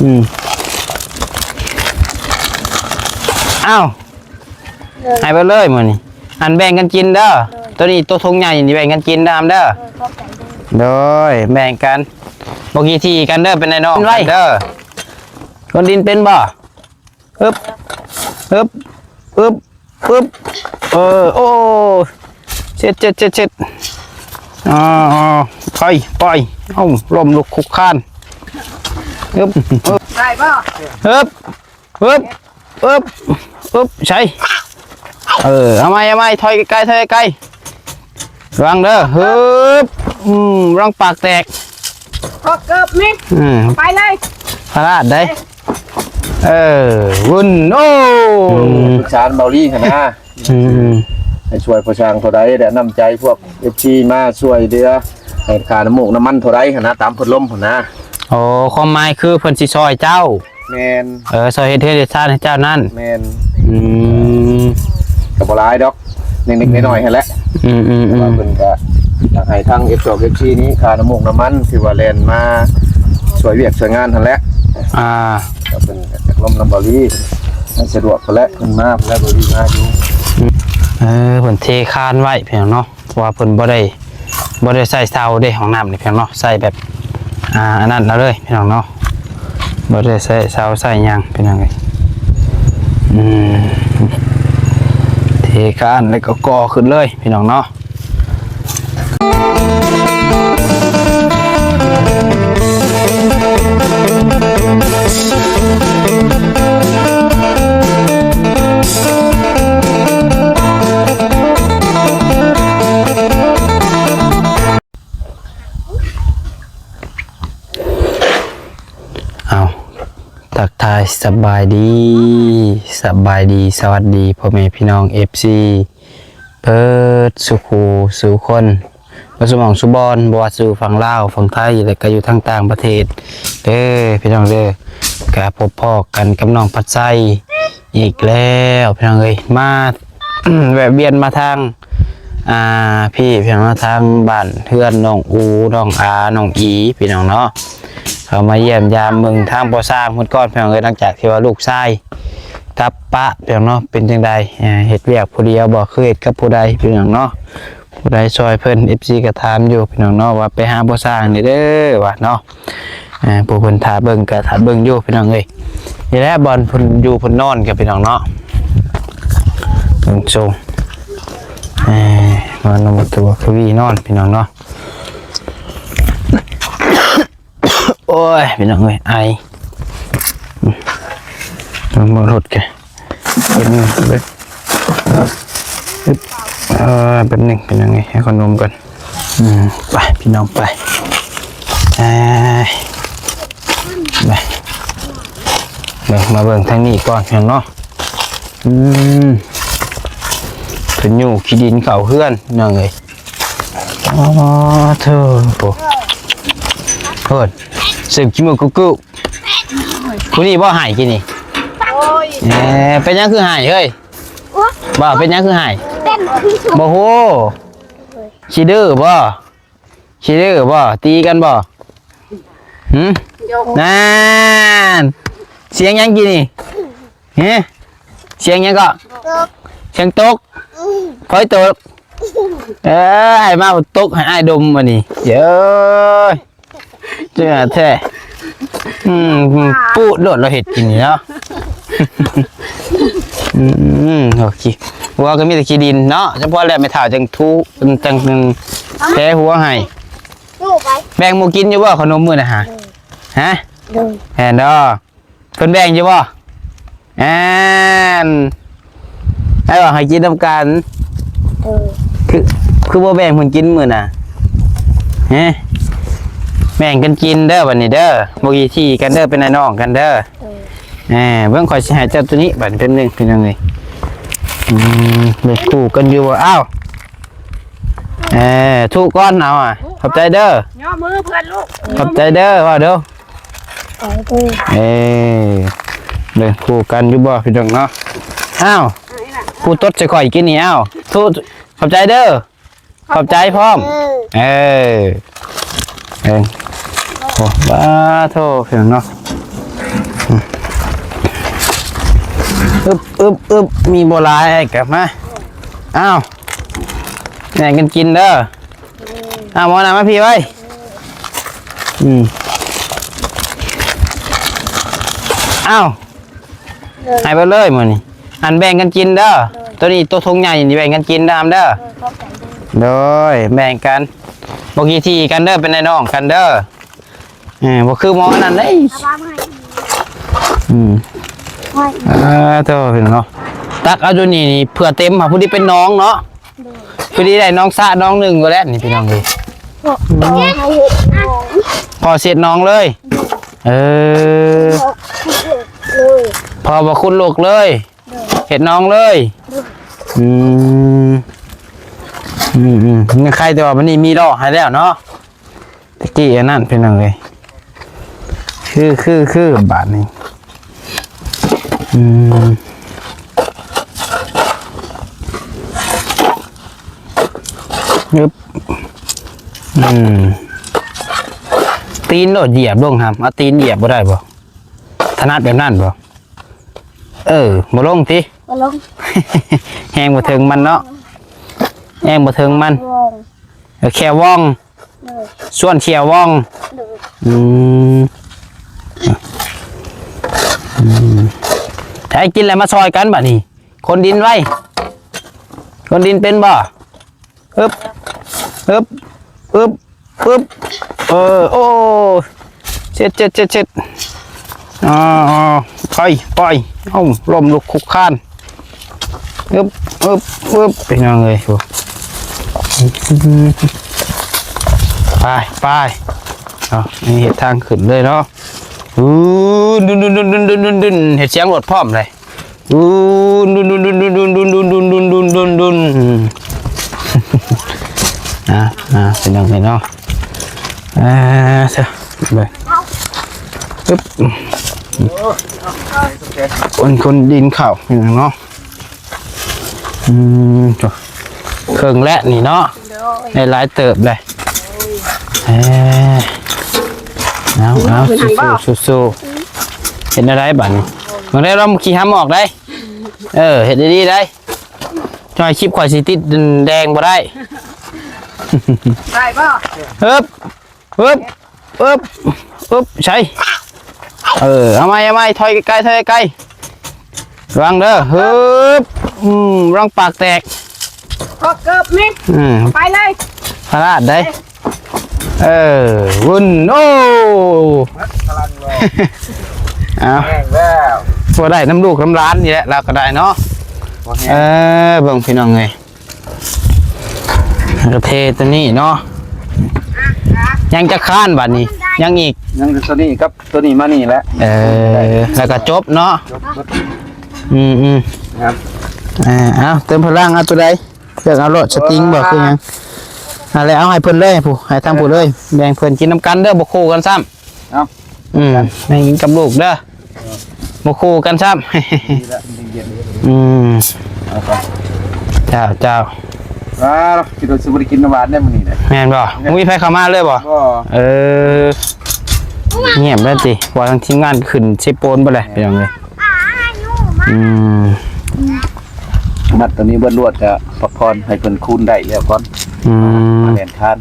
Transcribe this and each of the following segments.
ອືມ ອ້າວ ໃຫ້ເບິດເລີຍມື້ນີ້ ອັນແບ່ງກັນກິນເດີ. ໂຕນີ້ໂຕຖົງໃຫຍ່ນີ້ແບ່ງກັນກິນເດີ ອຳເດີ. ໂດຍ ແບ່ງກັນ ບໍ່ຂີ້ຖີ່ກັນເດີ ເປັນໄດ້ນ້ອງເດີ. ຄົນດິນເປັນບໍ່? ອຶບ ອຶບ ອຶບ ອຶບ ເອີ ໂອ້ ເຊັດ ເຊັດ ເຊັດ ເຊັດ ອ່າ ໄປ ໄປ ເອົ້າ ລົ້ມລຸກຄຸກຄານ ອຶບ ອຶບ ໄດ້ບໍ່? ອຶບ ອຶບ ອຶບ ອຶບ ໃສ່ ເອີ ເອົາໃໝ່ ເອົາໃໝ່ ຖອຍໄກໆ ຖອຍໄກໆ ລະວັງເດີ ຮຶບ ອືມ ລະວັງປາກແຕກ ຂໍເກີບແມ່ ອືມ ໄປເລີຍ ພະລາດໄດ໋ ເອີ ວຸ້ນ ໂອ້ ອືມ ປຶກສາເບົາລີຫັ້ນນະ ອືມ ໃຫ້ຊ່ວຍພໍ່ຊ່າງເທົ່າໃດ ແລະ ນ້ຳໃຈພວກເອັຟຊີມາຊ່ວຍເຫຼືອ ໃຫ້ຄ່ານ້ຳມູກນ້ຳມັນເທົ່າໃດຫັ້ນນະ ຕາມເພິ່ນລົມຫັ້ນນະ. ໂອ້ ຄວາມໝາຍຄືເພິ່ນຊິຊ່ອຍເຈົ້າ. ແມ່ນ ເອີ ຊ່ອຍເຮັດເຮືອນເຮັດຊານໃຫ້ເຈົ້ານັ້ນ. ແມ່ນ ອືມ ກໍບໍ່ຫຼາຍດອກ ເລັກໆ ອືມ ນ້ອຍໆ ຫັ້ນແຫຼະ. ອືມໆໆ ແຕ່ວ່າເພິ່ນກໍຢາກໃຫ້ທາງເອັຟຊີນີ້ຄ່ານ້ຳມູກນ້ຳມັນ ທີ່ວ່າແລ່ນມາຊ່ວຍວຽກຊ່ວຍງານຫັ້ນແຫຼະ. ອ່າ ກໍເພິ່ນກໍຢາກລົມນຳເບົາລີໃຫ້ສະດວກຫັ້ນແຫຼະ ເພິ່ນມາເພິ່ນແລ້ວ ເບົາລີມາຢູ່. ເອີ ເພິ່ນເທຄານໄວ້ ພີ່ນ້ອງເນາະ. ເພາະວ່າເພິ່ນບໍ່ໄດ້ ບໍ່ໄດ້ໃສ່ເສົາເດ້ ຫ້ອງນ້ຳນີ້ພີ່ນ້ອງເນາະ ໃສ່ແບບ ອ່າ ອັນນັ້ນເອົາເລີຍພີ່ນ້ອງເນາະ ບໍ່ໄດ້ໃສ່ເສົາໃສ່ຫຍັງພີ່ນ້ອງເອີຍ. ອືມ ເທຄານແລ້ວກໍກໍ່ຂຶ້ນເລີຍພີ່ນ້ອງເນາະ. ເອົາ ທັກທາຍສະບາຍດີ ສະບາຍດີ ສະຫວັດດີພໍ່ແມ່ພີ່ນ້ອງເອັຟຊີ ເບີດສູ່ຄູ່ສູ່ຄົນ ເບິດສູ່ໝ່ອງສູ່ບ່ອນ ບໍ່ວ່າຢູ່ຝັ່ງລາວ ຝັ່ງໄທ ແລະ ກໍຢູ່ທາງຕ່າງປະເທດເດີ ພີ່ນ້ອງເດີ. ກໍພົບພໍ້ກັນກັບນ້ອງພັດໄຊອີກແລ້ວ ພີ່ນ້ອງເອີຍ ມາ ແວະວຽນມາທາງ ອ່າ ພີ້ ພີ່ນ້ອງເນາະ ທາງບ້ານເຮືອນນ້ອງອູ ນ້ອງອາ ນ້ອງອີ ພີ່ນ້ອງເນາະ ເຂົ້າມາຢ້ຽມຢາມເບິ່ງທາງພໍ່ຊ່າງເພິ່ນກ່ອນ ພີ່ນ້ອງເອີຍ. ຫຼັງຈາກທີ່ວ່າລູກຊາຍກັບປະ ພີ່ນ້ອງເນາະ ເປັນຈັ່ງໃດ ເຮັດວຽກຜູ້ດຽວບໍ່ ຄືເຮັດກັບຜູ້ໃດ ພີ່ນ້ອງເນາະ. ຜູ້ໃດຊ່ອຍເພິ່ນ ເອັຟຊີກໍຖາມຢູ່ ພີ່ນ້ອງເນາະ ວ່າໄປຫາພໍ່ຊ່າງແດ່ເດີວ່າເນາະ. ເອີ ຜູ້ເພິ່ນຖ້າເບິ່ງກໍຖ້າເບິ່ງຢູ່ ພີ່ນ້ອງເອີຍ. ນີ້ແຫຼະບ່ອນເພິ່ນຢູ່ເພິ່ນນອນກັນ ພີ່ນ້ອງເນາະ ເບິ່ງຊົງ ເອີ ມານອນຕົວກະວີນອນ ພີ່ນ້ອງເນາະ. ໂອ້ຍ ພີ່ນ້ອງເອີຍ ໄອ ເບິ່ງລົດແກ ເປັນເບິ່ງ ເອີ ແປັບໜຶ່ງ ພີ່ນ້ອງເອີຍ ໃຫ້ເຂົານົມກ່ອນ. ອືມ ໄປ ພີ່ນ້ອງ ໄປ ເອີຍ ໄປ ເບິ່ງ ມາເບິ່ງທາງນີ້ກ່ອນ ພີ່ນ້ອງເນາະ. ອືມ ເພິ່ນຢູ່ຂີ້ດິນເຂົ້າເຮືອນ ພີ່ນ້ອງເອີຍ. ອໍ ໂທ້ ໂອ້ ເພິ່ນເສີບຂີ້ມູກກຸກກຸ ຜູ້ນີ້ບໍ່ໃຫ້ກິນນີ້? ໂອ້ຍ ເອີ ເປັນຫຍັງຄືໃຫ້ເຮີ້ຍ? ບໍ່ ເປັນຫຍັງຄືໃຫ້? ເປັນ ບໍ່ຮູ້ ຂີ້ດື້ບໍ່? ຂີ້ດື້ບໍ່? ຕີກັນບໍ່? ຫື? ນັ້ນ ສຽງຫຍັງກິນນີ້? ຫື? ສຽງຫຍັງເກາະ? ຕົກ ສຽງຕົກ ອືມ ໃຜຕົກ? ເອີ ອ້າຍມາຕົກໃຫ້ອ້າຍດົມບັດນີ້ ເອີຍ ເຈົ້າແທ້ ອືມ ປູດໂລດ ລາວເຮັດກິນນີ້ເນາະ. ອືມ ໂອເຄ ຫົວກໍມີແຕ່ຂີ້ດິນເນາະ ສະເພາະແລ້ວແມ່ເຖົ້າຈັ່ງຖູ ຈັ່ງແປຫົວໃຫ້. ແບ່ງໝູ່ກິນຢູ່ບໍ່ ຂະໜົມມື້ນະຫາ? ຫະ? ແມ່ນດອກ. ເພິ່ນແບ່ງຢູ່ບໍ່? ແມ່ນ ໃຫ້ບອກໃຫ້ກິນນຳກັນ ເອີ ຄື ຄືບໍ່ແບ່ງເພິ່ນກິນມື້ນະ? ຮະ? ແບ່ງກັນກິນເດີບັດນີ້ເດີ ບໍ່ຂີ້ຖີ່ກັນເດີ ເປັນອ້າຍນ້ອງກັນເດີ. ເອີ ເບິ່ງ ຂ້ອຍຊິໃຫ້ເຈົ້າໂຕນີ້ບັດ ແປັບໜຶ່ງ ພີ່ນ້ອງເອີຍ. ອືມ ເບິ່ງ ຄູ່ກັນຢູ່ບໍ່? ອ້າວ ເອີ ຖູກກ່ອນ ເອົາ ຂອບໃຈເດີ ຍໍມືເພື່ອນລູກ ຂອບໃຈເດີ ເວົ້າເດີ. ເອີ ເບິ່ງຄູ່ກັນຢູ່ບໍ່ພີ່ນ້ອງເນາະ? ອ້າວ ຜູ້ຕົດໃສ່ຂ້ອຍກິນນີ້ ອ້າວ ທຸ ຂອບໃຈເດີ ຂອບໃຈພ້ອມ ເອີ ເອີ ໂອ້ ບາໂທ ພີ່ນ້ອງເນາະ. ອຶບ ອຶບ ອຶບ ມີບໍ່ຫຼາຍກໍມາ. ອ້າວ ແບ່ງກັນກິນເດີ. ອ້າວ ໝໍນຳ ມາພີ້ໄວ້. ອືມ ອ້າວ ໃຫ້ເບິດເລີຍມື້ນີ້. ອັນ ແບ່ງກັນກິນເດີ. ໂຕນີ້ ໂຕຖົງໃຫຍ່ນີ້ ແບ່ງກັນກິນນຳເດີ. ໂດຍ ແບ່ງກັນ. ບໍ່ກີ່ຖີ່ກັນເດີ ເປັນອ້າຍນ້ອງກັນເດີ. ເອີ ບໍ່ຄືໝໍອັນນັ້ນເດ້. ອືມ ເອີ ໂທ້ ພີ່ນ້ອງເນາະ. ຕັກເອົາຢູ່ນີ້ນີ້ ເພື່ອເຕັມຫາ ຜູ້ທີ່ເປັນໜອງເນາະ. ໂດຍ ພໍດີໄດ້ໜອງສະໜອງໜຶ່ງກໍແລ້ວນີ້ ພີ່ນ້ອງເອີຍ. ພໍ່ເຮັດໜອງ ພໍ່ເຊັດໜອງເລີຍ. ເອີ ພໍ່ເຮັດໜອງເລີຍ. ໂດຍ ພໍ່ບໍ່ຂຸດເລິກເລີຍ. ໂດຍ ເຮັດໜອງເລີຍ. ໂດຍ ອືມ ອືມໆ ຍັງໄຄແຕ່ວ່າບັດນີ້ມີລໍ້ໃຫ້ແລ້ວເນາະ. ຕະກີ້ອັນນັ້ນ ພີ່ນ້ອງເອີຍ. ຄື ຄື ຄື ບາດນີ້. ອືມ ອຶບ ອືມ ຕີນໂລດຢຽບລົງຫັ້ນ. ເອົາຕີນຢຽບບໍ່ໄດ້ບໍ່? ຖະໜັດແບບນັ້ນບໍ່? ເອີ ບໍ່ລົງຕິ? ບໍ່ລົງ. ແຮງບໍ່ເຖິງມັນເນາະ. ແຮງບໍ່ເຖິງມັນ. ແຄ່ວອງ ເອີ ແຄ່ວອງ. ໂດຍ ຊວນເຂົ້ວວອງ. ໂດຍ ອືມ ອືມ ໃຜກິນແລ້ວມາຊ່ອຍກັນບາດນີ້. ຄົນດິນໄວ ຄົນດິນເປັນບໍ່? ອຶບ ອຶບ ອຶບ ອຶບ ເອີ ໂອ້ ເຊັດ ເຊັດ ເຊັດ ເຊັດ. ອ່າ ໄປ ໄປ ເອົ້າ ລົ້ມລຸກຄຸກຄານ. ອຶບ ອຶບ ອຶບ ພີ່ນ້ອງເອີຍ. ໄປ ໄປ ເອົາ ນີ້ເຮັດທາງຂຶ້ນເລີຍເນາະ. ດຸນໆ ເຮັດສຽງລົດພ້ອມເລີຍ. ດຸນໆ ດຸນໆ ດຸນໆ ດຸນໆ ດຸນໆ ດຸນໆ ດຸນໆ ດຸນໆ ດຸນໆ. ອ່າ ອ່າ ພີ່ນ້ອງເອີຍເນາະ. ອ່າ ຊະ ເບິ່ງ ອຶບ ຄົນ ຄົນດິນເຂົ້າ ພີ່ນ້ອງເນາະ. ອືມ ໂອ້ ເຄິ່ງແລ້ວນີ້ເນາະ. ໂດຍ ໄດ້ຫຼາຍເຕີບເລີຍ. ເອີ ເອົາ ເອົາ ສູ້ໆ ເຮັດແນວໃດບາດນີ້? ເບິ່ງໄດ້ລອງຂີ້ຫຳອອກໄດ໋. ເອີ ເຮັດດີໆໄດ໋. ຈອຍຄລິບຂ້ອຍຊິຕິດແດງບໍ່ໄດ້. ໄດ້ບໍ່? ເຮີບ ອຶບ ອຶບ ອຶບ ໃສ່ ເອີ ເອົາໃໝ່ ເອົາໃໝ່ ຖອຍໄກໆ ຖອຍໄກໆ ລະວັງເດີ ຮຶບ ອືມ ລະວັງປາກແຕກ ເກີບນີ້ ອືມ ໄປເລີຍ ພະລາດໄດ໋ ເອີ ວຸ້ນ ໂອ້ ພະລັງເລີຍ ເອົາ ແຫ້ງແລ້ວ ບໍ່ໄດ້ນຳລູກນຳຫຼານນີ້ແຫຼະ ລາວກໍໄດ້ເນາະ ບໍ່ແຫ້ງ ເອີ ເບິ່ງພີ່ນ້ອງເອີຍ ກະເທໂຕນີ້ເນາະ ຍັງຈັກຄານບາດນີ້ ຍັງອີກ ຍັງແຕ່ໂຕນີ້ກັບໂຕນີ້ມານີ້ແຫຼະ ເອີ ແລ້ວກະຈົບເນາະ ຈົບເບິດ ອືມໆ ເອົາ ເຕີມພະລັງ ເອົາໂຕໃດ ເລືອກເອົາໂລດ ສະຕິງບໍ່ ຄືຫຍັງ ຫັ້ນແຫຼະ ເອົາໃຫ້ເພິ່ນເລີຍ ຜູ້ ໃຫ້ທາງຜູ້ເລີຍ ແບ່ງເພິ່ນກິນນຳກັນເດີ ບໍ່ຄູ່ກັນຊ້ຳ ເອົາ ອືມ ແບ່ງກິນກັບລູກເດີ ບໍ່ຄູ່ກັນຊ້ຳ ນີ້ລະມັນເຢັນ ອືມ ເອົາໄປ ເຈົ້າ ເຈົ້າ ອ້າວ ຄິດວ່າຊິບໍ່ໄດ້ກິນນ້ຳຫວານແດ່ມື້ນີ້ນະ ແມ່ນບໍ່ ບໍ່ມີໃຜເຂົ້າມາເລີຍບໍ່ ບໍ່ ເອີ ງຽບແລ້ວຕິ ວ່າທາງທີມງານຂຶ້ນເຊໂປນບໍ່ແຫຼະ ພີ່ນ້ອງເອີຍ ອືມ ມັດໂຕນີ້ເບິດລວດ ກະພັກຜ່ອນໃຫ້ເພິ່ນຄູນໄດ້ແລ້ວກ່ອນ ອືມ ມາແລ່ນຄານ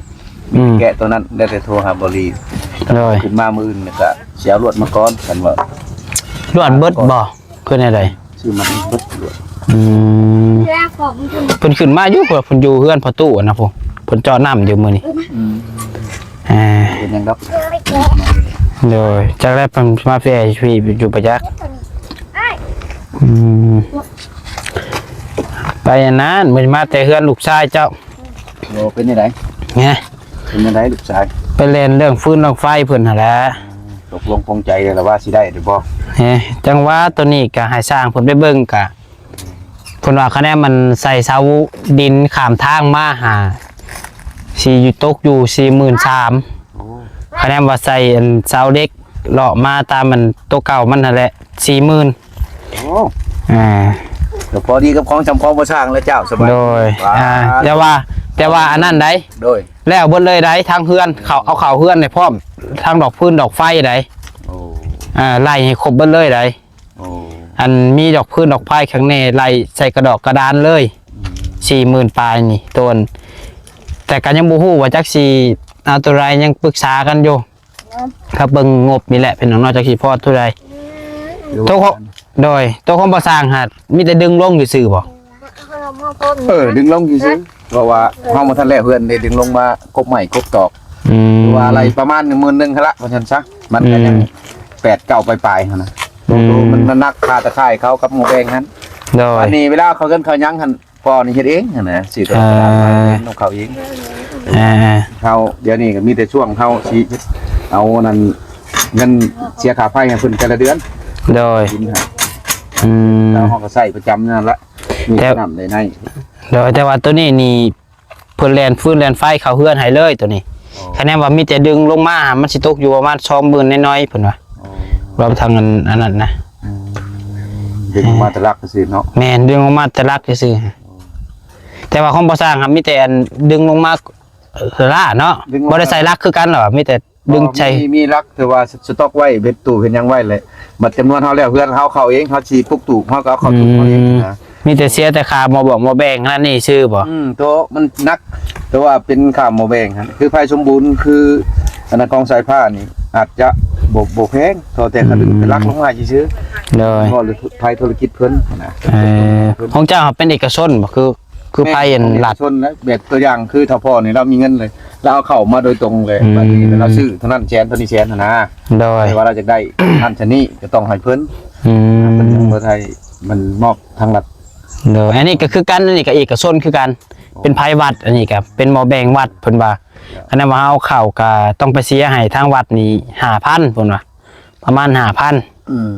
ອືມ ແກະໂຕນັ້ນ ແລ້ວແຕ່ໂທຫາບໍລີ ໂດຍ ຂຶ້ນມາມື້ອື່ນແລ້ວກະຊິເອົາລວດມາກ່ອນ ຄັນວ່າ ລວດເບິດບໍ່ ຄືແນວໃດ ຊື້ມາເບິດລວດ ອືມ ເພິ່ນຂຶ້ນມາຢູ່ ເພິ່ນຢູ່ເຮືອນພໍ່ຕູ້ຫັ້ນນະ ເພິ່ນເຈາະນ້ຳຢູ່ມື້ນີ້ ອືມ ອ່າ ເປັນຫຍັງດອກ ໂດຍ ຈັກແລ້ວເພິ່ນມາແຟຢູ່ປະຈັກ ອືມ ໄປອັນນັ້ນ ມື້ນີ້ມາແຕ່ເຮືອນລູກຊາຍເຈົ້າ ໂອ້ ເປັນຈັ່ງໃດ ແນ ເປັນຈັ່ງໃດລູກຊາຍ ໄປແລ່ນເລື່ອງຟືນເລື່ອງໄຟເພິ່ນຫັ້ນແຫຼະ ຕົກລົງປົງໃຈແລ້ວວ່າຊິໄດ້ຫຼືບໍ່ ເອີ ຈັ່ງວ່າໂຕນີ້ກະໃຫ້ຊ່າງເພິ່ນໄປເບິ່ງ ກະເພິ່ນວ່າຄະແນນມັນໃສ່ເສົາດິນຂ້າມທາງມາຫາ ຊິຢູ່ ຕົກຢູ່ສີ່ໝື່ນສາມ ໂອ້ ຄະແນນວ່າໃສ່ອັນເສົາເຫຼັກເລາະມາຕາມອັນໂຕເກົ່າມັນຫັ້ນແຫຼະ ສີ່ໝື່ນ ໂອ້ ອ່າ ກໍພໍດີກັບຂອງຊຳຂອງບໍ່ຊ່າງແລ້ວເຈົ້າ ສະບາຍ ໂດຍ ອ່າ ແຕ່ວ່າ ແຕ່ວ່າອັນນັ້ນໃດ ໂດຍ ແລ້ວເບິດເລີຍໃດ ທາງເຮືອນ ເຂົ້າ ເອົາເຂົ້າເຮືອນໃຫ້ພ້ອມ ທັງດອກຟືນດອກໄຟໃດ ໂອ້ ອ່າ ໄລ່ໃຫ້ຄົບເບິດເລີຍໃດ໋. ໂອ້ ອັນມີດອກຟືນດອກໄຟຂ້າງໃນ ໄລ່ໃສ່ກະດອກກະດານເລີຍ ອືມ ສີ່ໝື່ນປາຍນີ້ ໂຕນ ແຕ່ກໍຍັງບໍ່ຮູ້ວ່າຈັກຊິເອົາໂຕໃດ ຍັງປຶກສາກັນຢູ່ ເນາະ ກໍເບິ່ງງົບນີ້ແຫຼະພີ່ນ້ອງເນາະ ຈັກຊິພໍເທົ່າໃດ. ອືມ ໂຕຂອງ ໂດຍ ໂຕຂອງບໍ່ສ້າງຫັ້ນ ມີແຕ່ດຶງລົງຊື່ໆບໍ່? ເອີ ດຶງລົງຊື່ໆ ເພາະວ່າເຮົາບໍ່ທັນແລ້ວເຮືອນເດ້ ດຶງລົງມາກົບໄມ້ກົບຕອກ ອືມ ວ່າໄລ່ປະມານໜຶ່ງໝື່ນໜຶ່ງຫັ້ນລະ ວ່າຊັ້ນຊະ ມັນກໍຍັງ ອືມ ແປດເກົ້າປາຍໆຫັ້ນນະ ໂຕ ໂຕມັນ ມັນໜັກ ຄ່າຕະຂ່າຍເຂົາກັບໝໍ້ແບງຫັ້ນ. ໂດຍ ອັນນີ້ເວລາເຂົາເຮືອນເຂົາຫຍັງຫັ້ນ ພໍ່ນີ້ເຮັດເອງຫັ້ນນະ ຊື້ຕົວ ເອີ ຂອງເຂົາເອງ. ເອີ ເຮົາດຽວນີ້ກໍມີແຕ່ຊ່ວງເຮົາຊິເອົານັ້ນ ເງິນເສຍຄ່າໄຟໃຫ້ເພິ່ນແຕ່ລະເດືອນ. ໂດຍ ກິນໃຫ້ ອືມ ແລ້ວເຮົາກໍໃຊ້ປະຈຳນັ້ນລະ ມີ ແຕ່ ນ້ຳໄດ້ໃນ. ໂດຍ ແຕ່ວ່າໂຕນີ້ນີ້ ເພິ່ນແລ່ນຟືນແລ່ນໄຟເຂົ້າເຮືອນໃຫ້ເລີຍໂຕນີ້. ອໍ ຄະແນນວ່າມີແຕ່ດຶງລົງມາ ມັນຊິຕົກຢູ່ປະມານສອງໝື່ນໜ້ອຍໆ ເພິ່ນວ່າ. ອໍ ລວມທັງອັນ ອັນນັ້ນນະ ອືມ ດຶງອອກມາແຕ່ຫຼັກຊື່ເນາະ. ແມ່ນ ດຶງອອກມາແຕ່ຫຼັກຊື່. ອໍ ແຕ່ວ່າຂອງບໍ່ສ້າງຫັ້ນ ມີແຕ່ອັນດຶງລົງມາ ເອີ ລ້າເນາະ ດຶງລົງມາ ບໍ່ໄດ້ໃສ່ຫຼັກຄືກັນເນາະ ມີແຕ່ ດຶງໃສ່ ມີ ມີຫຼັກ ແຕ່ວ່າສະ ສະຕັອກໄວ້ ເຮັດຕູ້ເຮັດຫຍັງໄວ້ແຫຼະ ບັດຈຳນວນເຮົາແລ້ວ ເຮືອນເຮົາເຂົ້າເອງ ເຮົາຊິປຸກຕູເຮົາກໍເອົາເຂົ້າ ອືມ ຕຸກເຮົາເອງນະ. ມີແຕ່ເສຍແຕ່ຄ່າໝໍ້ບອກໝໍ້ແບງນັ້ນນີ້ຊື່ບໍ່? ອືມ ໂຕມັນໜັກ ແຕ່ວ່າເປັນຄ່າໝໍ້ແບງຫັ້ນ ຄືໄຟສົມບູນ ຄືອັນນັ້ນ ຂອງສາຍຟ້ານີ້ ອາດຈະບໍ່ ບໍ່ແພງ ເທົ່າແຕ່ ອືມ ຄັນເປັນຫຼັກລົງມາຊື່ໆ. ໂດຍ ເພາະໄຟທຸລະກິດເພິ່ນນະ. ເອີ ຂອງເຈົ້າເປັນເອກະຊົນບໍ່? ຄື ຄືໄຟອັນລັດ ແມ່ນ ເອກະຊົນນະ ແບບຕົວຢ່າງຄືຖ້າພໍ່ນີ້ລາວມີເງິນເລີຍ ລາວເອົາເຂົ້າມາໂດຍຕົງເລີຍ ອືມ ບັດນີ້ລາວຊື້ເທົ່ານັ້ນແສນ ເທົ່ານີ້ແສນຫັ້ນນະ. ໂດຍ ແຕ່ວ່າລາວຢາກໄດ້ຫັ້ນຊະນີ້ກໍຕ້ອງໃຫ້ເພິ່ນ ອືມ ເພິ່ນຍັງບໍ່ໄດ້ ມັນມອບທາງລັດ. ໂດຍ ອັນນີ້ກໍຄືກັນ ອັນນີ້ກໍເອກະຊົນຄືກັນ ເປັນໄຟວັດ ອັນນີ້ກໍເປັນໝໍ້ແບງວັດເພິ່ນວ່າ. ຄັນວ່າເຮົາເຂົ້າກໍຕ້ອງໄປເສຍໃຫ້ທາງວັດນີ້ຫ້າພັນເພິ່ນວ່າ ປະມານຫ້າພັນ. ອືມ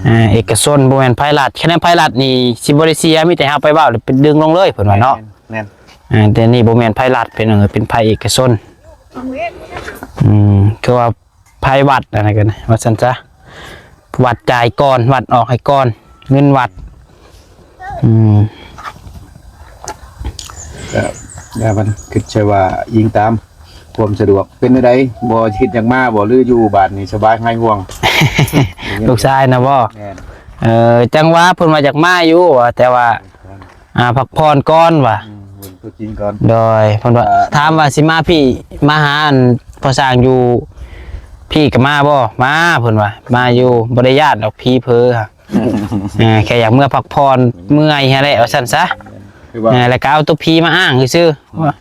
ເອີ ເອກະຊົນ ບໍ່ແມ່ນໄພລັດ ຄັນແມ່ນໄພລັດນີ້ຊິບໍ່ໄດ້ເສຍ ມີແຕ່ເຮົາໄປເວົ້າແລ້ວໄປດຶງລົງເລີຍເພິ່ນວ່າເນາະ. ແມ່ນ ແມ່ນ ເອີ ແຕ່ນີ້ບໍ່ແມ່ນໄພລັດ ເປັນ ເອີ ເປັນໄພເອກະຊົນ. ອືມ ຄືວ່າໄພວັດອັນນັ້ນກໍວ່າຊັ້ນຊະ ວັດຈ່າຍກ່ອນ ວັດອອກໃຫ້ກ່ອນ ເງິນວັດ. ອືມ ກໍຢ່າມັນຄິດໃສ່ວ່າອີງຕາມຄວາມສະດວກ ເປັນແນວໃດ ບໍ່ຄິດຢາກມາບໍ່ ຫຼືຢູ່ບ້ານນີ້ສະບາຍຫາຍຫ່ວງ? ລູກຊາຍນະບໍ່? ແມ່ນ ເອີ ຈັ່ງວ່າເພິ່ນວ່າຢາກມາຢູ່ວ່າ ແຕ່ວ່າ ອ່າ ພັກຜ່ອນກ່ອນວ່າ ອືມ ເບິ່ງຕົວຈິງກ່ອນ. ໂດຍ ເພິ່ນວ່າ ອ່າ ຖາມວ່າຊິມາພີ້ ມາຫາອັນພໍ່ຊ່າງຢູ່ພີ້ກໍມາບໍ່? ມາ ເພິ່ນວ່າ ມາຢູ່ ບໍ່ໄດ້ຢ້ານດອກ ຜີເຜີ. ອ່າ ແຄ່ຢາກເມືອພັກຜ່ອນ ເມື່ອຍຫັ້ນແຫຼະ ວ່າຊັ້ນຊະ. ຄືວ່າ ອ່າ ແລ້ວກໍເອົາຕົວຜີມາອ້າງຊື່ໆ ອືມ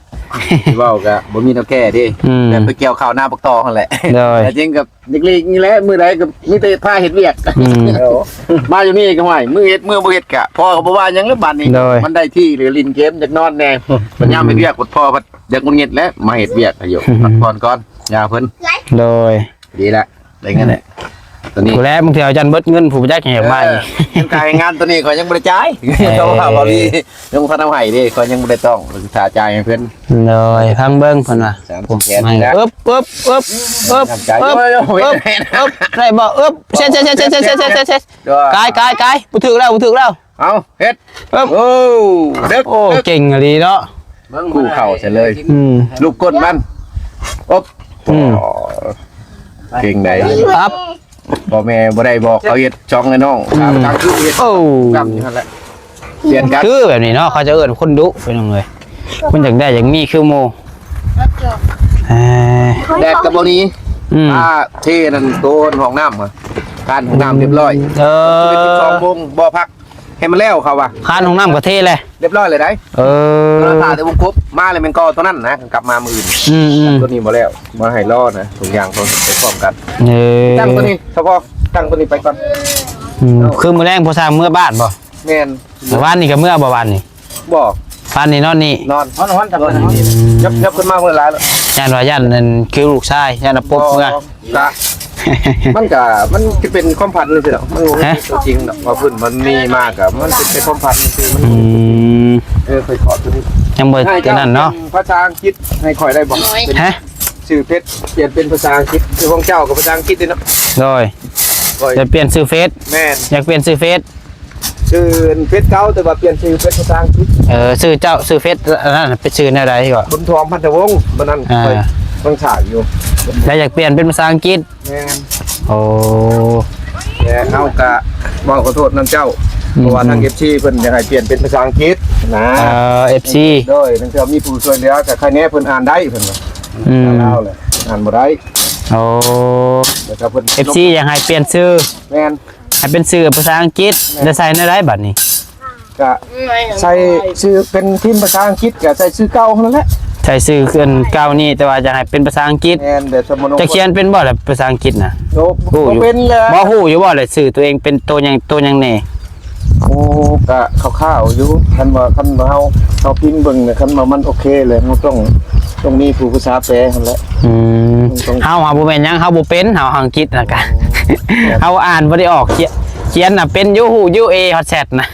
ຊິເວົ້າກໍບໍ່ມີແນວແກ້ເດ້. ອືມ ແບບໄປກ່ຽວເຂົ້ານາບັກຕໍຫັ້ນແຫຼະ. ໂດຍ ແຕ່ຈິງກໍຫຼີກໆນີ້ແຫຼະ ມື້ໃດກໍມີແຕ່ພາເຮັດວຽກ. ອືມ ມາຢູ່ນີ້ກໍ ຫ້ວຍ ມື້ເຮັດມື້ບໍ່ເຮັດກະພໍ່ກໍບໍ່ວ່າຫຍັງແລ້ວບາດນີ້. ໂດຍ ມັນໄດ້ທີ່ ຫຼືຫຼິ້ນເກມ ຢາກນອນແດ່. ບັດຍາມເຮັດວຽກ ອືມ ບັດພໍ່ພັດຢາກຫງຸດຫງິດແຫຼະ ມາເຮັດວຽກຢູ່ ອືມ ພັກຜ່ອນກ່ອນ ຍາເພິ່ນ. ໂດຍ ດີລະ ໄດ້ເງິນແຫຼະ ຕອນນີ້ ຜູ້ແລະ ບາງເທື່ອຈັນເບິດເງິນ ຜູ້ຈັກຫຍັງມາອີກ. ເອີ ເງິນຄ່າແຮງງານຕອນນີ້ຂ້ອຍຍັງບໍ່ໄດ້ຈ່າຍ. ເອີ ເພາະວ່າເບົາລີຍັງບໍ່ທັນເອົາໃຫ້ເດ້ ຂ້ອຍຍັງບໍ່ໄດ້ຕ້ອງ ຖ້າຈ່າຍໃຫ້ເພິ່ນ. ໂດຍ ຟັງເບິ່ງເພິ່ນວ່າ ສາມສິບແສນນີ້ລະ. ອຶບ ອຶບ ອຶບ ອຶບ ອຶບ ອຶບ ອຶບ ໄດ້ບໍ່? ອຶບ ເຊັດ ເຊັດ ເຊັດ ກາຍ ກາຍ ກາຍ ບໍ່ຖືກແລ້ວ ບໍ່ຖືກແລ້ວ. ເອົາ ເຮັດ ເອີບ ໂອ້ ເດັກ ໂອ້ ເກັ່ງອີ່ຫຼີເນາະ ເບິ່ງ ຄູ່ເຂົ້າໃສ່ເລີຍ. ອືມ ລູກກົ້ນມັນ ອົບ ອືມ ເກັ່ງໃດ໋ ອັບ ພໍ່ແມ່ບໍ່ໄດ້ບອກ ເຂົາເຮັດຊ່ອງໃຫ້ນ້ອງ ອືມ ກາງຄືນເຮັດ ໂອ້ ກຳຢູ່ຫັ້ນແຫຼະ ປ່ຽນກັນ ຄືແບບນີ້ເນາະ ເຂົາຈະເອີ້ນຄົນດຸ ພີ່ນ້ອງເອີຍ ມັນຢາກໄດ້ຢາກມີຄືໝູ່ ເອີ ແດດກໍບໍ່ໜີ ອືມ ອ່າ ເທນັ້ນໂຕຫ້ອງນ້ຳ ການຫ້ອງນ້ຳຮຽບຮ້ອຍ ເອີ ສິບສອງໂມງບໍ່ພັກ ໃຫ້ມັນແລ້ວເຂົາວ່າ ຄານຫ້ອງນ້ຳກໍເທແຫຼະ ຮຽບຮ້ອຍແລ້ວໄດ໋. ເອີ ຖ້າແຕ່ວົງກົບມາແລ້ວແມ່ນກໍຕົວນັ້ນນະ ກັບມາມື້ອື່ນ ອືມໆ ຕົວນີ້ບໍ່ແລ້ວ ມາໃຫ້ລໍນະ ທຸກຢ່າງຕ້ອງໄປພ້ອມກັນ. ເອີ ຕັ້ງຕົວນີ້ສະເພາະ ຕັ້ງຕົວນີ້ໄປກ່ອນ. ອືມ ຄືມື້ແລງພໍ່ຊ່າງເມືອບ້ານບໍ່? ແມ່ນ ວານນີ້ກໍເມືອບໍ່ ວານນີ້? ບໍ່ ວານນີ້ນອນນີ້ ນອນ ນອນ ນອນ ນອນ ອືມ ຍັບ ຍັບຂຶ້ນມາເມື່ອຫຼາຍແລ້ວ ຢ້ານວ່າ ຢ້ານນັ້ນຄືລູກຊາຍ ຢ້ານວ່າປົບເມືອ ກະ ມັນກະ ມັນຈະເປັນຄວາມຝັນຊື່ດອກ ມັນບໍ່ມີຕົວຈິງດອກ ວ່າເພິ່ນມັນມີມາກະ ມັນເປັນແຕ່ຄວາມຝັນຊື່ ມັນ ອືມ ເອີ ຂ້ອຍຂໍຕົວນີ້ ຍັງບໍ່ ໃຫ້ ຕົວນັ້ນເນາະ ເຈົ້າພາສາອັງກິດໃຫ້ຂ້ອຍໄດ້ບໍ່? ຮະ? ຊື່ເຟສປ່ຽນເປັນພາສາອັງກິດ ຊື່ຂອງເຈົ້າກໍພາສາອັງກິດເດ້ເນາະ? ໂດຍ ຂ້ອຍ ຈະປ່ຽນຊື່ເຟສ ແມ່ນ ຢາກປ່ຽນຊື່ເຟສ ຊື່ເຟສເກົ່າ ແຕ່ວ່າປ່ຽນຊື່ເປັນພາສາອັງກິດ. ເອີ ຊື່ເຈົ້າ ຊື່ເຟສອັນນັ້ນເປັນຊື່ແນວໃດກໍ? ບຸນທອງ ພັນທະວົງ ບັດນັ້ນ ອ່າ ຂ້ອຍ ຍັງຖ້າຢູ່. ແລ້ວຢາກປ່ຽນເປັນພາສາອັງກິດ? ແມ່ນ. ໂອ້ ແຕ່ເຮົາກະເວົ້າຂໍໂທດນຳເຈົ້າ ອືມ ເພາະວ່າທາງ ອືມ ເອັຟຊີ ເພິ່ນຢາກໃຫ້ປ່ຽນເປັນພາສາອັງກິດນະ. ເອີ ເອັຟຊີ ໂດຍ ເພິ່ນຈະມີຜູ້ຊ່ວຍເຫຼືອ ກະໃຄແນ່ເພິ່ນອ່ານໄດ້ ເພິ່ນວ່າ ອືມ ລາວແຫຼະ ອ່ານບໍ່ໄດ້. ໂອ້ ແລ້ວກະເພິ່ນ ເອັຟຊີ ຢາກໃຫ້ປ່ຽນຊື່. ແມ່ນ. ໃຫ້ເປັນຊື່ພາສາອັງກິດ. ແມ່ນ. ແລ້ວໃສ່ແນວໃດບັດນີ້? ກະໃສ່ຊື່ເປັນພິມພາສາອັງກິດ ກະໃສ່ຊື່ເກົ່າຫັ້ນແຫຼະ. ໃສ່ຊື່ເກົ່ານີ້ ແຕ່ວ່າຢາກໃຫ້ເປັນພາສາອັງກິດ. ແມ່ນ ແບບສະມະໂນ ຈະຂຽນເປັນບໍ່ລະພາສາອັງກິດນະ? ໂອ້ ຮູ້ຢູ່ ບໍ່ເປັນແລ້ວ ບໍ່ຮູ້ຢູ່ບໍ່ລະຊື່ຕົວເອງເປັນໂຕຫຍັງ ໂຕຫຍັງແດ່? ໂອ້ ກະຄ່າວໆຢູ່ ຄັນວ່າ ຄັນວ່າເຮົາ ເຮົາພິມເບິ່ງ ຄັນວ່າມັນໂອເຄແລ້ວ ເຮົາຕ້ອງ ຕ້ອງມີຜູ້ປຶກສາແປຫັ້ນແຫຼະ. ອືມ ເຮົາຫາບໍ່ແມ່ນຫຍັງ ເຮົາບໍ່ເປັນ ເຮົາອັງກິດນະກະ ໂອ້ ເຮົາອ່ານບໍ່ໄດ້ອອກ ຂຽນ ຂຽນນະເປັນຢູ່ ຮູ້ຢູ່ A ຮອດ Z ນະ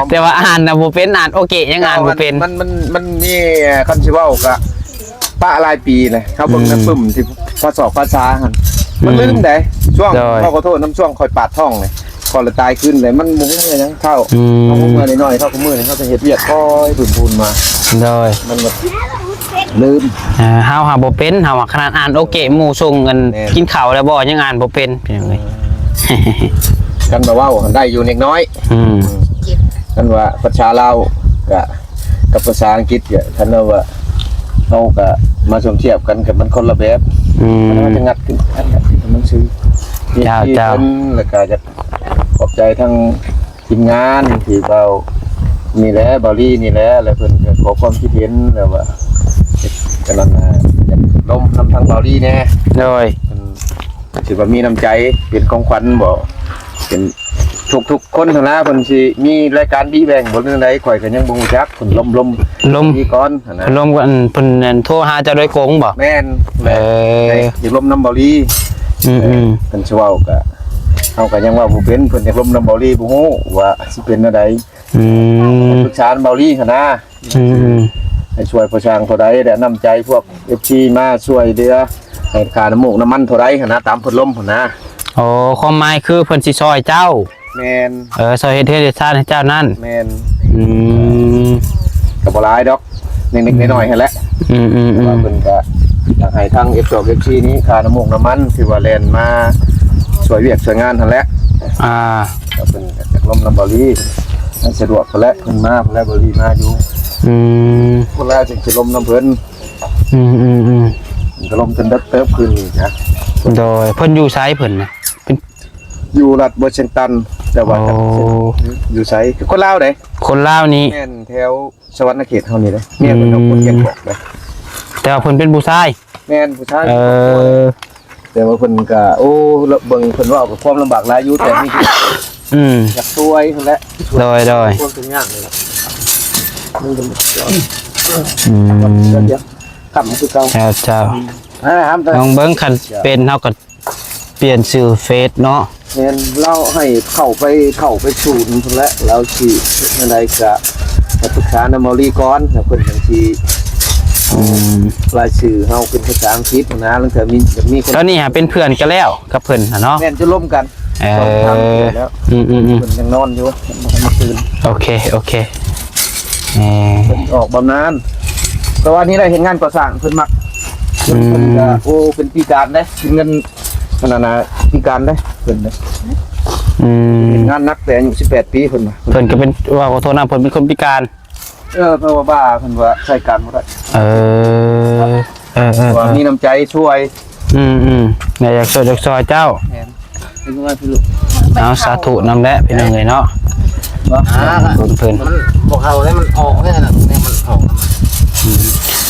ແຕ່ວ່າອ່ານນະບໍ່ເປັນ ອ່ານໂອເຄຍັງອ່ານບໍ່ເປັນ. ມັນ ມັນ ມັນມີ ຄັນຊິເວົ້າກະປະຫຼາຍປີແລ້ວ ເຮົາເບິ່ງໃນ ອືມ ປຶ້ມທີ່ພາສອກພາສາຫັ້ນ ມັນ ອືມ ລືມໄດ໋. ຊ່ວງ ໂດຍ ຂໍໂທດນຳ ຊ່ວງຂ້ອຍປາດທ້ອງນີ້ ກໍລະຕາຍຄືນເລີຍ ມັນບໍ່ຮູ້ຫຍັງເຂົາ. ອືມ ເຮົາເມື່ອນ້ອຍໆ ເຮົາກໍມື້ນີ້ ເຮົາກໍເຮັດວຽກຄ່ອຍຟື້ນໆມາ. ໂດຍ ມັນແບບລືມ. ເອີ ເຮົາຫາບໍ່ເປັນ ເຮົາຫາຂະໜາດອ່ານໂອເຄ ໝູ່ສົ່ງກັນ ແມ່ນ ກິນເຂົ້າແລ້ວບໍ່ ຍັງອ່ານບໍ່ເປັນ ພີ່ນ້ອງເອີຍ. ຄັນວ່າເວົ້າໄດ້ຢູ່ເລັກນ້ອຍ. ອືມ ຄັນວ່າພາສາລາວກະ ກັບພາສາອັງກິດ ກະ ຄັນວ່າເຮົາກະມາສົມທຽບກັນ ກະມັນຄົນລະແບບ. ອືມ ມັນຈະງັດຂຶ້ນ ອັນນັ້ນຄືມັນຊື່ ເຈົ້າ ເຈົ້າ ເພິ່ນ ແລ້ວກະຢາກຂອບໃຈທາງທີມງານທີ່ເວົ້ານີ້ແຫຼະ ເບົາລີນີ້ແຫຼະ ແລ້ວເພິ່ນກະຂໍຄວາມຄິດເຫັນ ແລ້ວວ່າກະນັ້ນນະ ຢາກລົມນຳທາງເບົາລີແດ່. ໂດຍ ເພິ່ນ ຖືວ່າມີນ້ຳໃຈ ເປັນຂອງຂວັນບໍ ເປັນທຸກໆຄົນຫັ້ນນະ ເພິ່ນຊິມີລາຍການບີແບ່ງບໍ ຫຼືໃດ ຂ້ອຍກໍຍັງບໍ່ຮູ້ຈັກ. ເພິ່ນລົມ ລົມ ລົມ ດີກ່ອນຫັ້ນນະ ລົມກັນ ເພິ່ນ ອັນ ໂທຫາເຈົ້າໂດຍກົງບໍ? ແມ່ນ. ເອີ ຢາກລົມນຳເບົາລີ. ອືມໆ ເພິ່ນຊິເວົ້າກໍ ເຮົາກໍຍັງເວົ້າບໍ່ເປັນ ເພິ່ນຢາກລົມນຳເບົາລີ ບໍ່ຮູ້ວ່າຊິເປັນແນວໃດ. ອືມ ປຶກສານຳເບົາລີຫັ້ນນະ. ອືມໆ ໃຫ້ຊ່ວຍພາສາເທົ່າໃດ ແລະ ນ້ຳໃຈພວກເອັຟຊີມາຊ່ວຍເຫຼືອ ໃຫ້ຄ່ານ້ຳມູກນ້ຳມັນເທົ່າໃດຫັ້ນນະ ຕາມເພິ່ນລົມຫັ້ນນະ. ໂອ້ ຄວາມໝາຍຄືເພິ່ນຊິຊ່ອຍເຈົ້າ. ແມ່ນ. ເອີ ຊ່ອຍເຮັດເຮືອນເຮັດຊານໃຫ້ເຈົ້ານັ້ນ. ແມ່ນ. ອືມ ກໍບໍ່ຫຼາຍດອກ ເລັກໆ ອືມ ນ້ອຍໆ ຫັ້ນແຫຼະ. ອືມໆໆ ເພິ່ນກໍຢາກໃຫ້ທາງເອັຟສອງເອັຟຊີນີ້ ຄ່ານ້ຳມູກນ້ຳມັນ ທີ່ວ່າແລ່ນມາຊ່ວຍວຽກຊ່ວຍງານຫັ້ນແຫຼະ. ອ່າ ກໍເພິ່ນກໍຢາກລົມນຳເບົາລີ ໃຫ້ສະດວກພຸ້ນແຫຼະ ເພິ່ນມາພຸ້ນແຫຼະ ເບົາລີມາຢູ່. ອືມ ພຸ້ນແຫຼະ ຈຶ່ງຊິລົມນຳເພິ່ນ. ອືມໆໆ ກໍລົມຈົນເດິກເຕີບຄືນນີ້ນະ. ໂດຍ ເພິ່ນຢູ່ໃສເພິ່ນນະ? ເພິ່ນຢູ່ລັດວໍຊິງຕັນ ແຕ່ວ່າ ໂອ້ ຈັກຢູ່ໃສ ຄົນລາວເດ້. ຄົນລາວນີ້ ແມ່ນ ແຖວ ສະຫວັນນະເຂດເຮົານີ້ເດ້. ເມຍເພິ່ນເອົາຄົນ ອືມ ຂຽນບອກເດ້ ແຕ່ວ່າເພິ່ນເປັນຜູ້ຊາຍ. ແມ່ນ ຜູ້ຊາຍ. ເອີ ແຕ່ວ່າເພິ່ນກະ ໂອ້ ເບິ່ງເພິ່ນເວົ້າກໍຄວາມລຳບາກຫຼາຍຢູ່ ແຕ່ມີ ອືມ ຢາກຊ່ວຍຫັ້ນແຫຼະ. ໂດຍໆ ຄວາມທຸກຍາກນີ້ແຫຼະ. ອືມ ດຽວໆ ຄ້ຳຄືເກົ່າ. ເຈົ້າ ເຈົ້າ ອືມ ລອງເບິ່ງ ຄັນເປັນເຮົາກໍ ປ່ຽນຊື່ເຟສເນາະ. ແມ່ນ ລາວໃຫ້ເຂົ້າໄປ ເຂົ້າໄປສູນພຸ້ນແຫຼະ ລາວຊິເຮັດແນວໃດກະໄປປຶກສານຳເບົາລີກ່ອນ ແລ້ວເພິ່ນຈັ່ງຊິ ອືມ ລາຍຊື່ເຮົາເປັນພາສາອັງກິດນະ. ລາງເທື່ອມີ ມີຄົນ ຕອນນີ້ຫາເປັນເພື່ອນກັນແລ້ວກັບເພິ່ນຫັ້ນເນາະ. ແມ່ນ ຈົນລົມກັນ. ເອີ ສອງສາມເດືອນແລ້ວ. ອືມໆໆ ເພິ່ນຍັງນອນຢູ່ ຍັງບໍ່ທັນມາຄືນ. ໂອເຄ ໂອເຄ. ເອີ ເພິ່ນອອກບຳນານ ແຕ່ວ່ານີ້ໄດ້ເຮັດງານກໍ່ສ້າງ ເພິ່ນມັກ. ອືມ ເພິ່ນກໍ ໂອ້ ເປັນປີການເດ້ ກິນເງິນ ອັນນັ້ນນະ ພິການເດ້ເພິ່ນນະ. ອືມ ເຮັດງານໜັກແຕ່ອາຍຸສິບແປດປີເພິ່ນວ່າ. ເພິ່ນກໍເປັນ ວ່າຂໍໂທດນະ ເພິ່ນເປັນຄົນພິການ. ເອີ ເພິ່ນວ່າບ້າ ເພິ່ນວ່າໃຊ້ການບໍ່ໄດ້. ເອີ ເອີໆໆ ວ່າມີນ້ຳໃຈຊ່ວຍ. ອືມໆ ແມ່ຢາກຊ່ວຍຢາກຊ່ອຍເຈົ້າ. ແມ່ນ ເອົາ ສາທຸນຳແຫຼະ ພີ່ນ້ອງເອີຍເນາະ. ເພິ່ນ ມັນບໍ່ເຂົ້າແລ້ວ ມັນອອກແລ້ວນະ ມັນອອກ. ອືມ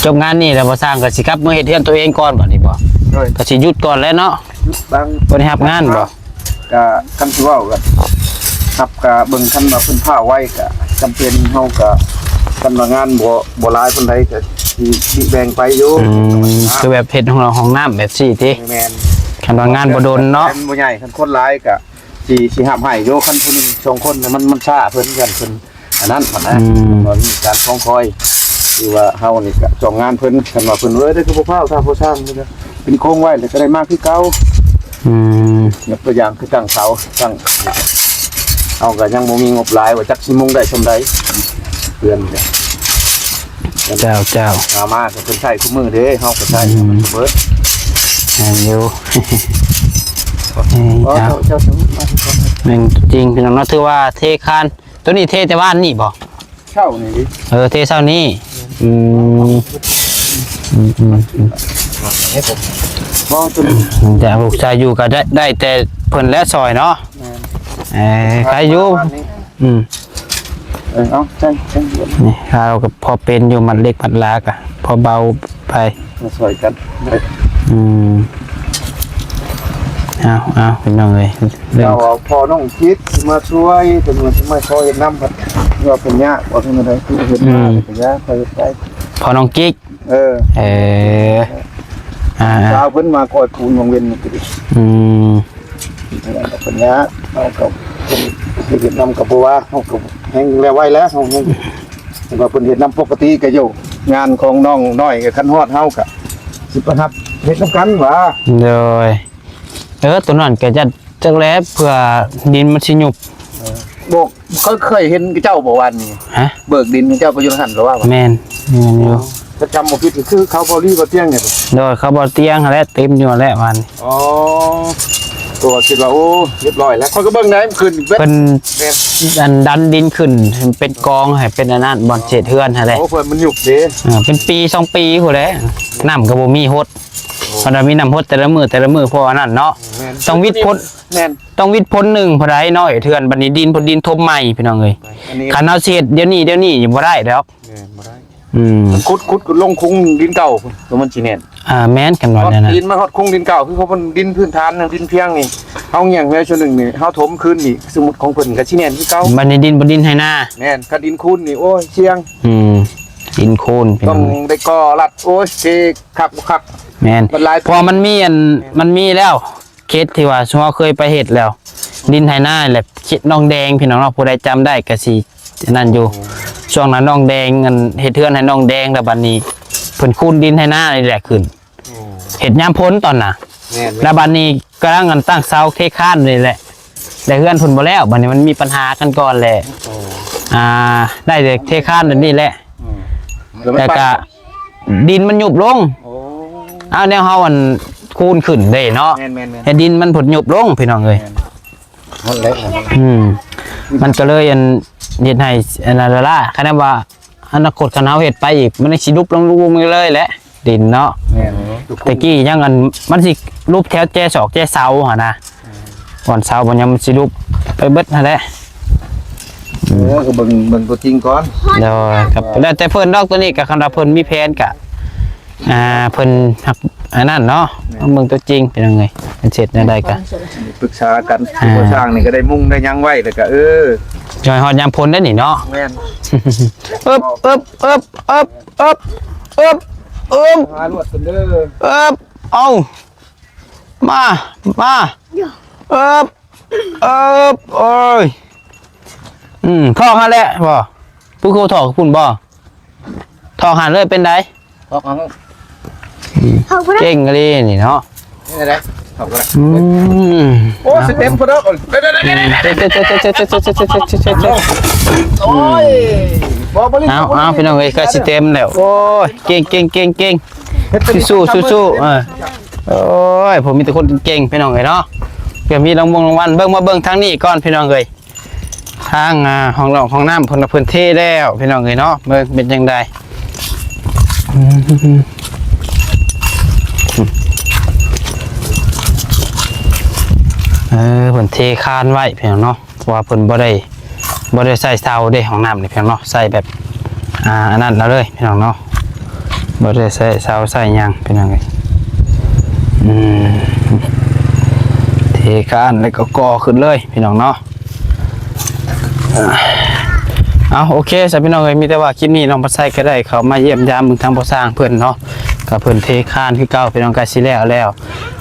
ຈົບງານນີ້ແລ້ວ ບໍ່ຊ່າງກໍຊິກັບເມືອເຮັດເຮືອນຕົວເອງກ່ອນບັດນີ້ບໍ່? ໂດຍ ກໍຊິຢຸດກ່ອນແຫຼະເນາະ. ຢຸດບາງ ບໍ່ໄດ້ຮັບງານບໍ່? ກະຄັນຊິເວົ້າກະຮັບ ກະເບິ່ງ ຄັນວ່າເພິ່ນພ້າວໄວກະຈຳເປັນ ເຮົາກະ ຄັນວ່າງານບໍ່ ບໍ່ຫຼາຍປານໃດກະຊິ ຊິແບ່ງໄປຢູ່. ອືມ ຄືແບບເຮັດຫ້ອງ ຫ້ອງນ້ຳແບບຊີ້ຕິ? ແມ່ນ ຄັນວ່າງານບໍ່ດົນເນາະ ແມ່ນ ບໍ່ໃຫຍ່ ຄັນຄົນຫຼາຍກະຊິ ຊິຮັບໃຫ້ຢູ່. ຄັນຜູ້ໜຶ່ງສອງຄົນມັນ ມັນຊ້າ ເພິ່ນ ຢ້ານເພິ່ນ ອັນນັ້ນຫັ້ນນະ. ອືມ ວ່າມີການຄອງຄອຍ ຄືວ່າເຮົານີ້ກະຈ້ອງງານເພິ່ນ ຄັນວ່າເພິ່ນ ເອີ ໄດ້ຄືບໍ່ພ້າວ ຖ້າບໍ່ຊ່າງເປັນໂຄງໄວ້ ແລ້ວກໍໄດ້ມາຄືເກົ່າ. ອືມ ຍົກຕົວຢ່າງຄືຕັ້ງເສົາ ຕັ້ງ ເຮົາກໍຍັງບໍ່ມີງົບຫຼາຍ ວ່າຈັກຊິມຸງໄດ້ຊ່ຳໃດ ເຮືອນນີ້. ເຈົ້າ ເຈົ້າ ເອົາມາກໍເພິ່ນໃຊ້ຄູ່ມື້ເດ້ ເຮົາກໍໃຊ້ ອືມ ມັນກໍເບິດ ແມ່ນຢູ່ ເອີ ເຈົ້າ ເຈົ້າ ເຈົ້າ ເຈົ້າ ແມ່ນຈິງພີ່ນ້ອງເນາະ ຖືວ່າເທຄານ ໂຕນີ້ເທແຕ່ວານນີ້ບໍ່? ເຊົ້ານີ້ ເອີ ເທເຊົ້ານີ້ ອືມ ອືມ ອືມ ອືມ ໃຫ້ຜົມ ບໍ່ ຕົວນີ້ ແຕ່ລູກຊາຍຢູ່ກໍໄດ້ ໄດ້ແຕ່ເພິ່ນແຫຼະຊ່ອຍເນາະ ແມ່ນ ເອີ ໃຄຢູ່ ປະມານນີ້ ອືມ ເອີ ເອົາ ຈັ່ງ ຈັ່ງ ນີ້ ເຮົາກໍພໍເປັນຢູ່ ມັດເຫຼັກມັດລາກະ ພໍເບົາໄປ ມາຊ່ອຍກັນ ອືມ ເອົາ ເອົາ ພີ່ນ້ອງເອີຍ ເລື່ອງ ເຈົ້າເອົາພໍ່ນ້ອງຈິດມາຊ່ວຍ ເພິ່ນວ່າຊິມາຊ່ອຍເຮັດນຳ ເພິ່ນວ່າເພິ່ນຍາກ ວ່າເພິ່ນໃດຄືເຮັດມາ ອືມ ເພິ່ນກໍຍາກ ເພິ່ນເຮັດໄດ້ ພໍ່ນ້ອງຈິດ ເອີ ເອີ ອ່າ ສາວເພິ່ນມາກອດປູນວັງເວັນນີ້ ອືມ ເພິ່ນຍາກ ເຮົາກໍເຮັດນຳກໍບໍ່ວ່າ ເຮົາກໍແຮງແລ້ວໄວແລ້ວ ເຮົາແຮງ ເພິ່ນວ່າເພິ່ນເຮັດນຳປົກກະຕິກໍຢູ່ ງານຂອງນ້ອງນ້ອຍ ຄັນຮອດເຮົາກໍຊິໄປຮັບເຮັດນຳກັນຫວາ ໂດຍ ເອີ ຕົວນັ້ນກໍຈະ ຈັກແລ ເພື່ອດິນມັນຊິຍຸບ ເອີ ບໍ່ ເຂົາເຄີຍເຫັນເຈົ້າບໍ່ວານນີ້ ຮະ ເບີກດິນເຈົ້າໄປຢູ່ຫັ້ນຫຼືວ່າ ແມ່ນ ແມ່ນຢູ່ ຖ້າຈຳບໍ່ຜິດກໍຄືເຂົາບໍ່ລີບໍ່ຕຽງນີ້ ໂດຍ ເຂົາບໍ່ຕຽງຫັ້ນແຫຼະ ເຕັມຢູ່ຫັ້ນແຫຼະວານນີ້ ອໍ ຕົວຄິດວ່າ ໂອ້ ຮຽບຮ້ອຍແລ້ວ ຂ້ອຍກໍເບິ່ງໄດ້ ມັນຂຶ້ນເບິດ ເພິ່ນ ແມ່ນ ອັນດັນດິນຂຶ້ນເປັນກອງໃຫ້ເປັນອັນນັ້ນ ບ່ອນເຂດເຮືອນຫັ້ນແຫຼະ ໂອ້ ເພື່ອມັນຍຸບເດ້ ເອີ ເປັນປີສອງປີພຸ້ນແຫຼະ ນ້ຳກໍບໍ່ມີຫົດ ເພິ່ນວ່າມີນ້ຳຫົດແຕ່ລະມື້ ແຕ່ລະມື້ ເພາະວ່ານັ້ນເນາະ ແມ່ນ ຕ້ອງວິດພົນ ແມ່ນ ຕ້ອງວິດພົນໜຶ່ງເທົ່າໃດເນາະ ເຮັດເຮືອນ ບັດນີ້ດິນ ເພິ່ນດິນຖົມໃໝ່ພີ່ນ້ອງເອີຍ ອັນນີ້ ຄັນເຮົາຊິເຮັດດຽວນີ້ ດຽວນີ້ບໍ່ໄດ້ດອກ ແມ່ນ ບໍ່ໄດ້ ອືມ ຂຸດ ຂຸດ ຂຸດລົງຄຸງດິນເກົ່າ ຕົວມັນຊິແໜ້ນ ອ່າ ແມ່ນ ຄັນວ່າແນວນັ້ນ ດິນມາຮອດຄຸງດິນເກົ່າ ຄືເຂົາເພິ່ນດິນພື້ນຖານ ດິນພຽງນີ້ ເຮົາຫຍັງແນວສ່ວນໜຶ່ງນີ້ ເຮົາຖົມຄືນນີ້ ສົມມຸດຂອງເພິ່ນກໍຊິແໜ້ນຄືເກົ່າ ບັດນີ້ດິນ ບໍ່ດິນໄຮ່ນາ ແມ່ນ ຄັນດິນຄູນນີ້ ໂອ້ຍ ສ່ຽງ ອືມ ດິນຄູນ ຕ້ອງໄດ້ກໍ່ລັດ ໂອ້ຍ ເຊ ຄັກບໍ່ຄັກ ແມ່ນ ມັນຫຼາຍ ເພາະວ່າມັນມີອັນ ແມ່ນ ມັນມີແລ້ວ ເຂດທີ່ວ່າຊຸມເຮົາເຄີຍໄປເຮັດແລ້ວ ດິນໄຮ່ນາແຫຼະ ເຂດໜອງແດງ ພີ່ນ້ອງເນາະ ຜູ້ໃດຈຳໄດ້ກໍຊິອັນນັ້ນຢູ່ ໂອ້ ຊ່ວງນັ້ນໜອງແດງ ອັນ ເຮັດເຮືອນໃຫ້ໜອງແດງ ແລ້ວບັດນີ້ເພິ່ນຄູນດິນໄຮ່ນານີ້ແຫຼະຂຶ້ນ ໂອ້ ເຮັດຍາມຝົນຕອນນະ ແມ່ນໆ ແລ້ວບັດນີ້ກຳລັງ ອັນ ຕັ້ງເສົາເທຄານນີ້ແຫຼະ ແລະເຮືອນເພິ່ນບໍ່ແລ້ວ ບັດນີ້ມັນມີປັນຫາກັນກ່ອນແຫຼະ ໂອ້ ອ່າ ໄດ້ແຕ່ເທຄານແບບນີ້ແຫຼະ ອືມ ແລ້ວມັນ ແລ້ວກະ ໄປ ດິນມັນຍຸບລົງ ໂອ້ ອ້າວ ແນວເຮົາ ອັນ ຄູນຂຶ້ນເດ້ເນາະ ແມ່ນໆໆ ແລ້ວດິນມັນພົດຍຸບລົງ ພີ່ນ້ອງເອີຍ ແມ່ນ ໝົດແລ້ວ ອືມ ມັນກໍເລີຍ ອັນ ເຮັດໃຫ້ ອັນນັ້ນລະ ຄັນວ່າ ອະນາຄົດຄັນເຮົາເຮັດໄປອີກ ມັນຊິຫຼຸບລົງ ລົງເລີຍແຫຼະ ດິນເນາະ ແມ່ນ ແຕ່ກີ້ຍັງອັນ ມັນຊິຫຼຸບແຖວແຈສອກແຈເສົາຫັ້ນນະ ອືມ ບ່ອນເສົາບ່ອນຫຍັງມັນຊິຫຼຸບໄປເບິດຫັ້ນແຫຼະ ເອີ ກໍເບິ່ງ ເບິ່ງຕົວຈິງກ່ອນ ໂດຍ ກໍແລ້ວແຕ່ເພິ່ນດອກ ໂຕນີ້ກໍຄັນວ່າເພິ່ນມີແຜນກໍ ອ່າ ເພິ່ນຮັກອັນນັ້ນເນາະ ແມ່ນ ເບິ່ງຕົວຈິງເປັນຈັ່ງໃດ ເຮັດແນວໃດກໍ ປຶກສາກັນ ອ່າ ຜູ້ສ້າງນີ້ກໍໄດ້ມຸງໄດ້ຫຍັງໄວ້ ແລ້ວກໍ ເອີ ຈອຍຮອດຍາມຝົນໄດ້ນີ້ເນາະ ແມ່ນ ອຶບ ອຶບ ອຶບ ອຶບ ອຶບ ອຶບ ມາລວດກັນເດີ ອຶບ ເອົາ ມາ ມາ ເອີບ ເອີບ ໂອ້ຍ ອືມ ຖອກຫັ້ນແຫຼະບໍ່? ຜູ້ຄູຖອກພຸ້ນບໍ່? ຖອກຫັ້ນເລີຍ ເປັນໃດ? ຖອກຫັ້ນ ເກັ່ງອີ່ຫຼີນີ້ເນາະ ນີ້ແຫຼະ ຖອກແລ້ວ ອືມ ໂອ້ຍ ຊິເຕັມພຸ້ນເດີ ໂອ້ຍ ເອົາ ເອົາ ພີ່ນ້ອງເອີຍ ໃກ້ຊິເຕັມແລ້ວ ໂອ້ຍ ເກັ່ງ ເກັ່ງ ເກັ່ງ ເກັ່ງ ເຮັດໄປ ສູ້ ສູ້ ສູ້ ເອີ ໂອ້ຍ ຜົມມີແຕ່ຄົນເກັ່ງໆ ພີ່ນ້ອງເອີຍເນາະ ກໍມີລາງວົງລາງວັນ ເບິ່ງ ມາເບິ່ງທາງນີ້ກ່ອນ ພີ່ນ້ອງເອີຍ ທາງ ອ່າ ຫ້ອງນອກຫ້ອງນ້ຳ ເພິ່ນວ່າເພິ່ນເທແລ້ວ ພີ່ນ້ອງເອີຍເນາະ ເບິ່ງເປັນຈັ່ງໃດ ອືມ ເອີ ເພິ່ນເທຄານໄວ້ ພີ່ນ້ອງເນາະ ເພາະວ່າເພິ່ນບໍ່ໄດ້ ບໍ່ໄດ້ໃສ່ເສົາເດ້ ຫ້ອງນ້ຳນີ້ ພີ່ນ້ອງເນາະ ໃສ່ແບບ ອ່າ ອັນນັ້ນເອົາເລີຍ ພີ່ນ້ອງເນາະ ບໍ່ໄດ້ໃສ່ເສົາໃສ່ຫຍັງ ພີ່ນ້ອງເອີຍ ອືມ ເທຄານແລ້ວກໍກໍ່ຂຶ້ນເລີຍ ພີ່ນ້ອງເນາະ ເອົາ ໂອເຄຊະ ພີ່ນ້ອງເອີຍ ມີແຕ່ວ່າຄລິບນີ້ນ້ອງພັດໄຊກໍໄດ້ເຂົ້າມາຢ້ຽມຢາມເບິ່ງທາງພໍ່ຊ່າງເພິ່ນເນາະ ກໍເພິ່ນເທຄານຄືເກົ່າ ພີ່ນ້ອງ ໃກ້ຊິແລ້ວແລ້ວ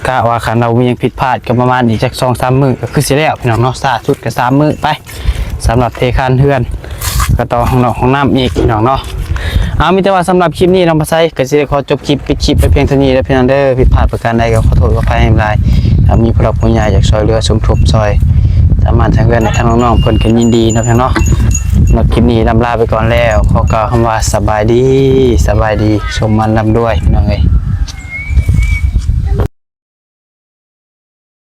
ກະວ່າຄັນວ່າບໍ່ມີຫຍັງຜິດພາດກໍປະມານອີກຈັກສອງສາມມື້ກໍຄືຊິແລ້ວ ພີ່ນ້ອງເນາະ ສາທຸດກໍສາມມື້ໄປ ສຳລັບເທຄານເຮືອນ ກໍຕໍ່ຫ້ອງນອກຫ້ອງນ້ຳອີກ ພີ່ນ້ອງເນາະ ເອົາ ມີແຕ່ວ່າສຳລັບຄລິບນີ້ນ້ອງພັດໄຊກໍຊິໄດ້ຂໍຈົບຄລິບ ປິດຄລິບໄວ້ພຽງເທົ່ານີ້ເດີ ພີ່ນ້ອງເດີ ຜິດພາດປະການໃດກໍຂໍໂທດຂໍອະໄພໃຫ້ຫຼາຍ ຖ້າມີຜູ້ຫຼັກຜູ້ໃຫຍ່ຢາກຊ່ວຍເຫຼືອສົມທົບຊ່ອຍ ສາມາດທາງເຮືອນທາງນ້ອງໆເພິ່ນກໍຍິນດີເນາະ ພີ່ນ້ອງເນາະ ເນາະ ຄລິບນີ້ລ່ຳລາໄປກ່ອນແລ້ວ ຂໍກ່າວຄຳວ່າສະບາຍດີ ສະບາຍດີ ໂຊກໝານລ່ຳລວຍ ພີ່ນ້ອງເອີຍ.